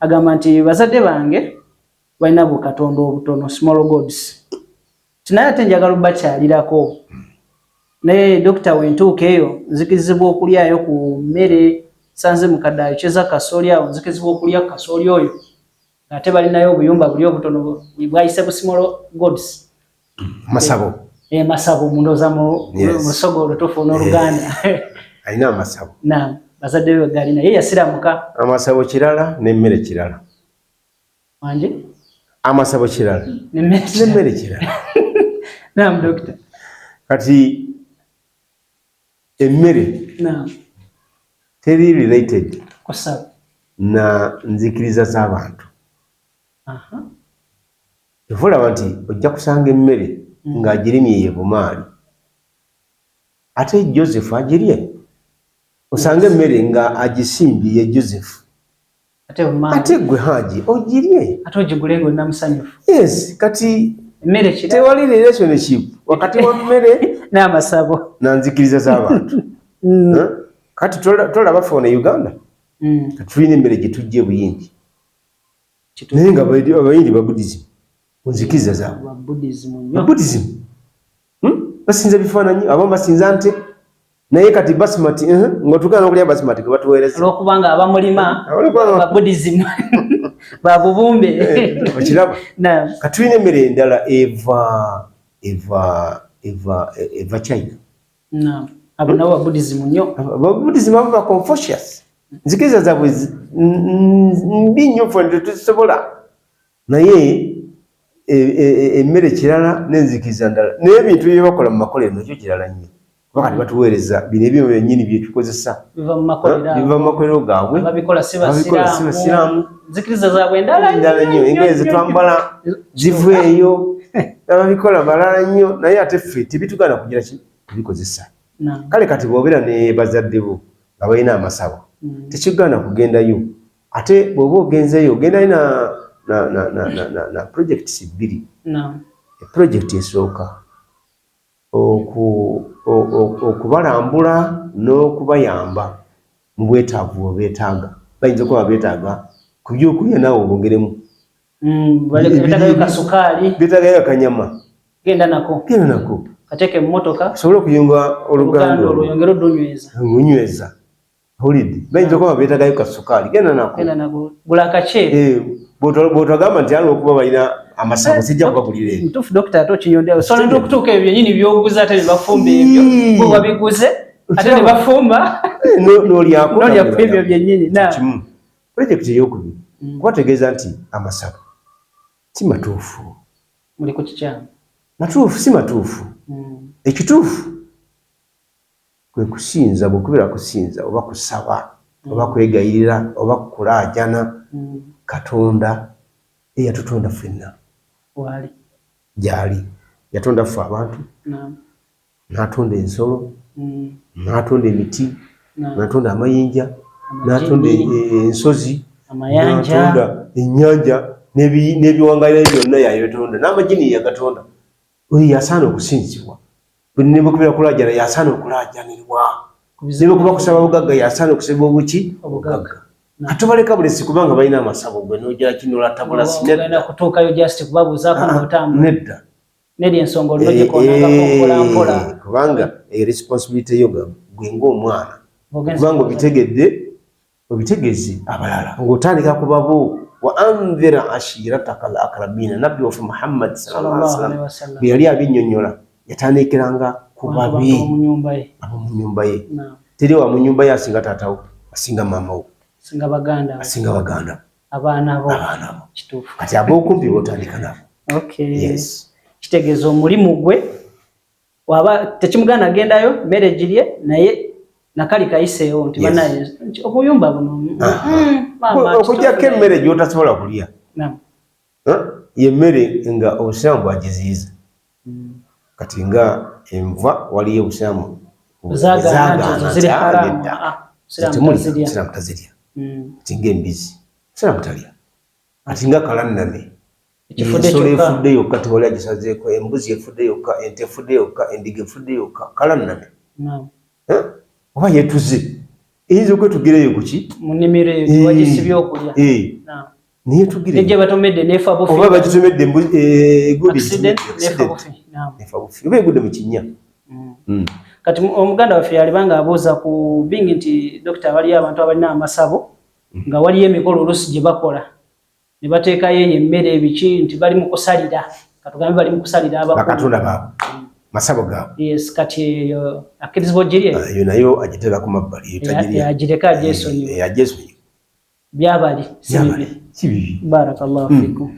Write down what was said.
Agamba nti bazadde bange balina bukatonda obutono, small gods, tinaye ate njagala obakyalirako, naye dokita, wentuuka eyo nzikirizibwa okulyayo ku mmere? Sanze mukadde ayokyeza kasooli awo, nzikirizibwa okulya ku kasooli oyo, ng'ate balinayo obuyumba buli obutono bwayise bu small gods? Masabo. Masabo mundooza mu Lusoga olutuufu n'Oluganda. Alina amasabo. Na bazadde be galina, ye yasiramuka. Amasabo kirala n'emmere kirala. Wanje? Amasabo kirala n'emmere kirala. Naam, dokita. Kati emmere teri related kusaba na nzikiriza z'abantu. Kyova olaba nti ojja kusanga emmere ng'agirimye ye Bumaali, ate Joseph agirye. Osanga emmere nga agisimbye ye Joseph, ate gwe Haji ogirye. Ate ogigule nga olina musanyufu. Yes, kati emmere kira tewali relationship wakati wa mmere n'amasabo na nzikiriza z'abantu. Huh? Kati tolaba ffe wano e Uganda, kati tulina emmere gye tujja ebuyindi, naye nga Abayindi ba Buddhism mu nzikiriza zaabwe. Ba Buddhism Ba nnyo. Buddhism. Basinza bifaananyi, abamu basinza nte, naye kati basmati, ng'otugaana okulya basmati gwe batuweereza. Olwokubanga abamulima ba Buddhism, ba bubumbe. Okiraba? Naam. Kati tulina emmere endala eva China. Naam, abo nabo ba Buddhism nnyo. Ba Buddhism, abo ba Confucius, nzikiriza zaabwe mbi nnyo, ffe tetuzisobola, naye emmere kirala n'enzikiriza ndala, naye ebintu bye bakola mu makolero nakyo kirala nnyo, kuba kati batuweereza bino ebyuma byennyini byetukozesa. Biva mu makolero. Biva mu makolero gaabwe. Ababikola si Ababikola si basiraamu. Basiraamu. Nzikiriza zaabwe ndala. Ndala nnyo. Engoye zetwambala ziva eyo, ababikola balala nnyo, naye ate ffe tebitugaana kugira ki kubikozesa. Kale kati bw'obeera ne bazadde bo nga balina amasabo, tekigaana kugendayo. Ate bw'oba ogenzeeyo, ogendayo na projects bbiri. Project esooka, okubalambula n'okubayamba mu bwetaavu bwe beetaaga. Bayinza okuba beetaaga ku byokulya, naawe obongeremu. Beetagayo kasukaali. Beetaagayo akanyama. Genda nako. Genda nako. Kateeke mu mmotoka. Osobole okuyunga oluganda. Oluganda olwo yongere odunyweza. Lunyweza. Owulidde? Bayinza okuba beetagayo kasukaali, genda nako. Genda nako, gula akaceere. Eh, bw'otagamba nti olwokuba balina amasabo sijja kubagulira ebyo. Mutuufu dokita, ate okinyonde osobola nti okutuuka ebyo byennyini byoguze, ate ne bafumba ebyo bo wabiguze, ate ne bafumba. Eh, n'olyako. N'olya ku ebyo byennyini. Kimu. Projekiti eyokubiri, kubategeeza nti amasabo si matuufu. Muli ku kikyamu. Matuufu si matuufu. Ekituufu kwe kusinza. Bwekubeera kusinza oba kusaba oba kwegayirira oba kulaajana, Katonda eyatutonda ffenna waali. Gyali yatonda ffe abantu, n'atonda ensolo, n'atonda emiti, n'atonda amayinja, n'atonda ensozi, amayanja, n'atonda ennyanja n'ebiwangalirayo byonna, yabitonda, n'amagini yagatonda. Oyo yasaana okusinzibwa. Ne bwekubeera kulaajana, yasaana okulaajanirwa. Ne bwekuba kusaba bugagga, yasaana okusaba obuki? Obugagga. Atubaleka bulesi kubanga balina amasabo, gwe nogira kinola tabulasi. Ogenda kutuukayo just kubabuuzaako n'otambula. Nedda. Neri ensonga olina ogikonangako mpola mpola. Kubanga responsibility yo gwe ng'omwana, Ng'ogenze kubanga obitegedde, obitegeeze abalala ng'otandika ku babo. Wa anzir ashirataka al aqrabina. Nabbi waffe Muhammad sallallahu alaihi sallallahu alaihi wasallam wasallam bwe yali abinnyonnyola, yatandikiranga ku abantu babi ab'omu nyumba ye. Ab'omu nyumba ye. Naam. Teri wa mu nyumba ye asinga taatawo, asinga maama wo, Singa baganda bo, asinga baganda bo, abaana bo. Abaana bo. Kituufu. Kati ab'okumpi b'otandika nabo. Okay. Yes. Kitegeeza omulimu gwe waba tekimugaana agendayo mmere girye, naye nakali kayiseewo nti banaye nti obuyumba buno, maama, Okujjako kituufu. emmere gy'otasobola kulya. Naam. Huh? Yemmere nga obusiraamu bwagiziyiza. Kati nga enva, waliyo obusiraamu zaagaana nti ezo ziri nti, ah, haramu. nedda. Ah, Musiraamu Temulya, tazirya. Musiraamu tazirya. Kati ng'embizi, musiraamu talya. Kati nga kalanname, Ekifudde ensolo kyokka. Efudde yokka, tewali agisazeeko. Embuzi efudde yokka, ente efudde yokka, endiga efudde yokka, kalanname. Naam. Huh? Oba yetuze, eyinza okwetugira eyo kuki? Mu nnimiro eyo gyewagisibye okulya. Eh. Naam. Niye tugire. Ejje batomedde nefa bufi. Oba bagitomedde eh, egudde accident nefa bufi. Naam. Nefa bufi. Oba egudde mu kinnya. Kati omuganda waffe yalibanga abuuza ku bingi nti dokita waliyo abantu abalina amasabo nga waliyo emikolo oluusi gye bakola ne bateekayo eyo emmere ebiki nti bali mu kusalira, katugambe bali mu kusalira abakulu. Bakatonda baabwe. Masabo gaabwe. Yes, kati eyo akkirizibwa ogirya? Eyo nayo agiteeka ku mabbali, eyo tagirya. Agireka agyesonyiwe. Agyesonyiwe. Byabali si bibi. Si bibi. Barakallahu fikum.